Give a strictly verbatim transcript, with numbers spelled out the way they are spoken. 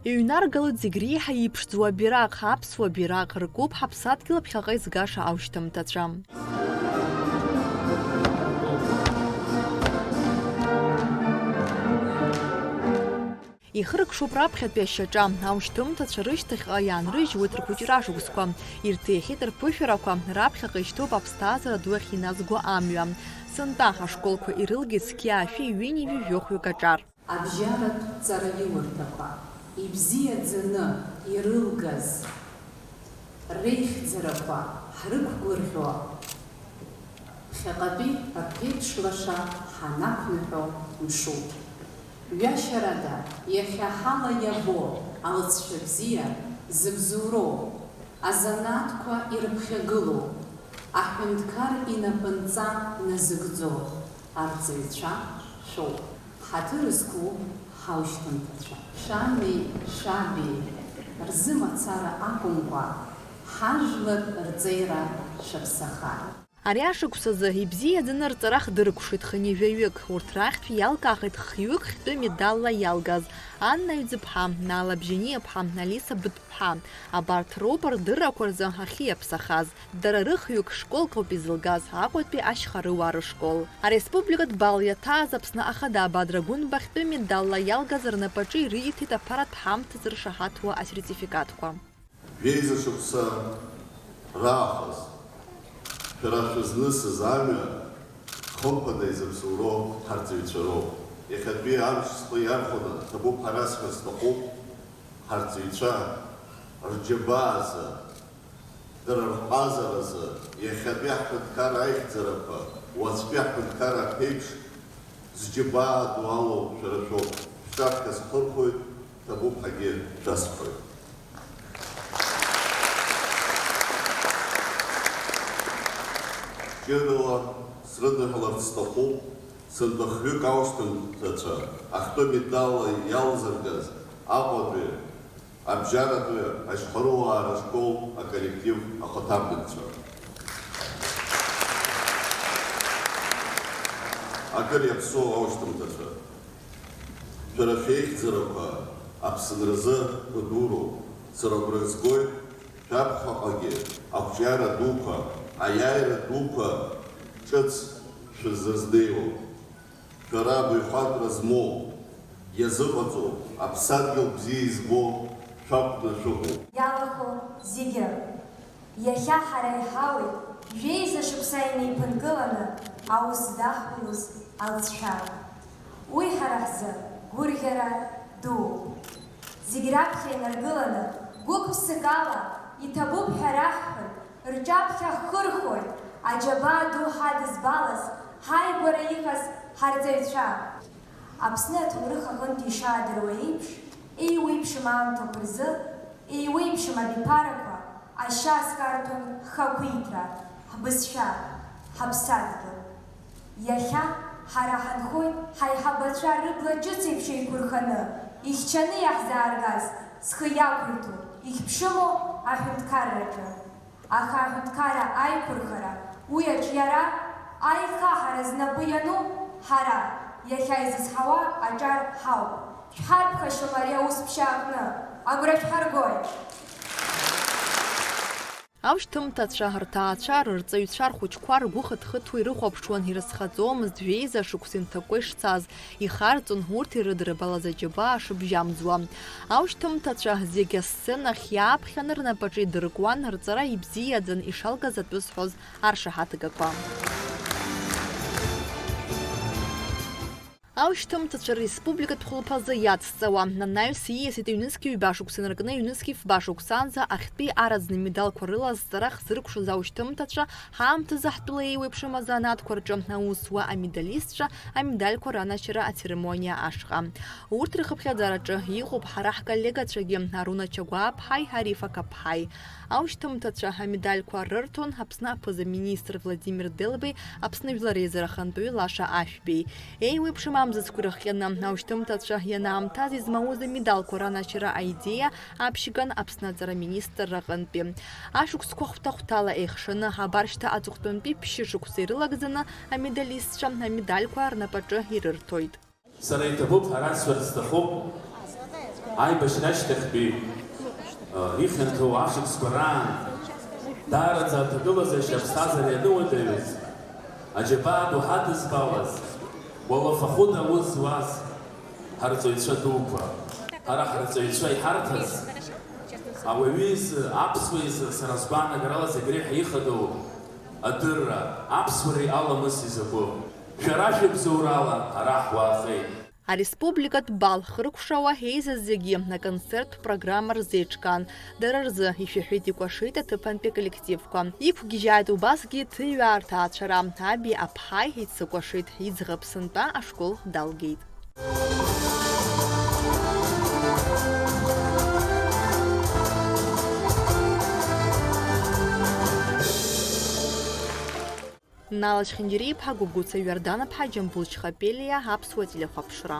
Иҩнаргалоит зегь реиҳа иԥшӡоу абираҟ, аԥсуа бираҟ, ркуп ҳаԥсадгьыл ԥхьаҟа изгаша аушьҭымҭацәа. Ихыркәшоуп раԥхьатәи ашьаҿа, аушьҭымҭацәа рышьҭахьҟа иаанрыжьуеит рхәыҷра ашықәсқәа, ирҭихьеит рԥышәарақәа, раԥхьаҟа ишьҭоуп аԥсҭазаара ду ахь иназго амҩа. Сынтәа ашколқәа ирылгеит зқьи аашәи ҩынҩажәи жәохәҩык аҿар. Абжьаратә ҵараиурҭақәа, ибзиаӡаны ирылгаз реихьӡарақәа ҳрықәгәырӷьо, ԥхьаҟатәи аԥеиԥш лаша ҳанақәныҳәо мшуп. Ҩашьарада, иахьа ҳала иабо алҵшәа бзиа зыбзоуроу, азанааҭқәа ирыԥхьагылоу, аҳәынҭқар инапынҵа назыгӡо арҵаҩцәа шәоуп. Ҳаҭыр зқәу ҳаушьҭымҭацәа. Шәани шәаби рзы мацара акәымкәа, ҳажәлар рҵеира шәаԥсахааит. Ари ашықәс азы ибзиаӡаны рҵара хдыркәшеит хынҩажәаҩык. Урҭ рахьтә иалкаахеит хҩык хьтәы медалла иалгаз, Анна Ҩӡыԥҳа, Нала Бжьаниаԥҳа, Алиса Быҭәԥҳа. Абарҭ роуп рдыррақәа рзы ахьиаԥсахаз. Дара рыхҩык школк ауп изылгаз, Аҟәатәи ашьхарыуаа рышкол. Ареспубликатә бал иаҭааз Аԥсны Ахада абаадра гәынба хьтәы медалла иалгаз рнапаҿы ирыиҭеит аԥаратә ҳамҭазы ршаҳаҭуа асертификатқәа. Жәеиза шықәса раахыс шәара шәызнысыз амҩа хымԥада изыбзоуроу ҳарҵаҩцәа роуп. Иахьатәи амш схы иархәаны ҭабуп ҳәа расҳәар сҭахуп, ҳарҵаҩцәа рџьабаазы, дара рҟазаразы, иахьатәи ҳҳәынҭқарра аихьӡарақәа, уаҵәтәи ҳҳәынҭқарра аԥеиԥш, зџьабаа ду алоу шәара шәоуп. Шәҿаԥхьа схырхәоит, ҭабуп ҳәагьы шәасҳәоит. Ҷыдала срыдыҳәаларц сҭахуп, сынтәа хҩык аушьҭымҭацәа ахьтәы медалла иалзыргаз Аҟәатәи абжьаратәи ашьхарыуаа рышкол аколлектив ахаҭарнакцәа. Акыр иаԥсоу аушьҭымҭацәа, шәара шәеихьӡарақәа Аԥсынразы гәадуроуп. Сара агәра згоит шәаԥхьаҟагьы ақәҿиара дуқәа, аиааира дуқәа ҿыц шәызырзнеиуа. Шәара абаҩхатәра змоу, иазыҟаҵоу, аԥсадгьыл бзиа избо шәакәны шәыҟоуп. Иалахәу зегьы. Иахьа ҳара иҳауеит жәеиза шықәса инеиԥынкыланы аус дахьуаз алҵшәа. Уи ҳара ҳзы гәырӷьара дууп. Зегь раԥхьа инаргыланы, гәык-ԥсыкала, иҭабуп ҳәа раҳҳәоит, рҿаԥхьа ҳхырхуеит, аџьабаа ду ҳадызбалаз, ҳааигәара иҟаз ҳарҵаҩцәа. Аԥсны аҭоурых аҟынтә ишаадыруа еиԥш, еиуеиԥшым аамҭақәа рзы, еиуеиԥшым абиԥарақәа ашьа азкарҭәон ҳхақәиҭра, ҳбызшәа, ҳаԥсадгьыл. Иахьа ҳара ҳанхоит ҳаиҳабацәа рыбла ҿыц еиԥш еиқәырханы, ихьчаны иаҳзааргаз, зхы иақәиҭу, ихьԥшыму аҳәынҭқарраҿы. Аха аҳәынҭқарра аиқәырхара, уи аҿиара, аихаҳара знапы иану ҳара, иахьа изызҳауа аҿар ҳауп. Шәҳарԥхашьом ари аус ԥшьа аҟны, агәра шәҳаргоит! Аушьҭымҭацәа, рҭаацәа, рырҵаҩцәа, рхәыҷқәа ргәы хыҭхыҭуа ирыхәаԥшуан, ирызхаӡомызт жәеиза шықәса инҭакәа ишцаз, ихарҵон урҭ ирыдырбалаз аџьабаа шыбжьамӡуа. Аушьҭымҭацәа зегьы асценахь иааԥхьаны рнапаҿы идыркуан, рҵара ибзиаӡан ишалгаз атәы зҳәоз аршаҳаҭгақәа. Аушьҭымҭацәа республикатә хәылԥазы иацҵауа, анаҩс ииасит ҩнызқьи ҩба шықәса инаркны ҩнызқьи фба шықәсанӡа ахьтәи араӡны медалқәа рыла зҵара хзыркәшоз аушьҭымҭацәа, ҳаамҭазы ҳтәыла еиуеиԥшым азанааҭқәа рҿы аус зуа амедалистцәа амедальқәа ранашьара ацеремониа ашҟа. Урҭ рхыԥхьаӡараҿы иҟоуп ҳара ҳколлегацәагьы Аруна Чагәааԥҳаи Арифа Каԥҳаи. Аушьҭымҭацәа амедальқәа рырҭон Аԥсны аԥыза-министр Владимир Делбеи, Аԥсны жәлар реизара ахантәаҩы Лаша Ашәбеи. Еиуеиԥшым амзызқәа ирыхҟьаны, аушьҭымҭацәа ианаамҭаз измауз амедалқәа ранашьара аидеиа аԥшьган Аԥсны аҵара министрра аҟынтәи. Ашықәсқәа хәҭа-хәҭала еихшаны, абар шьҭа аҵыхәтәантәи ԥшьышықәса ирылагӡаны амедалистцәа амедальқәа рнапаҿы ирырҭоит. Сара иҭабуп ҳәа расҳәарц сҭахуп, Аибашьра ашьҭахьтәи, э, ихьанҭоу ашықәсқәа раан даараӡа аҭагылазаашьа аԥсҭазаара иануадаҩыз, аџьабаа ду ҳадызбалаз, уалафахәыда аус зуаз ҳарҵаҩцәа дуқәа, ҳара ҳарҵаҩцәа иҳарҭаз, ауаҩы изы, аԥсуа изы, сара сгәаанагарала зегь реиҳа ихадоу адырра, аԥсуареи аламыси закәу. Шәара шәыбзоурала ара ҳуаахеит. Ареспубликатә бал хыркәшауа еизаз зегьы аконцерттә программа рзеиҿкаан, дара рзы ишәаҳәеит икәашеит аҭыԥантәи аколлективқәа. Иқәгьежьааит убасгьы ҭыҩаа рҭаацәара, аби аԥҳаи иццакәашеит, иӡӷаб сынтәа ашкол далгеит. Нала Чхиндириа-иԥҳа, Гәыгәыца Иордан-иԥҳа, Џьамбул Чхапелиа, Аԥсуа телехәаԥшра.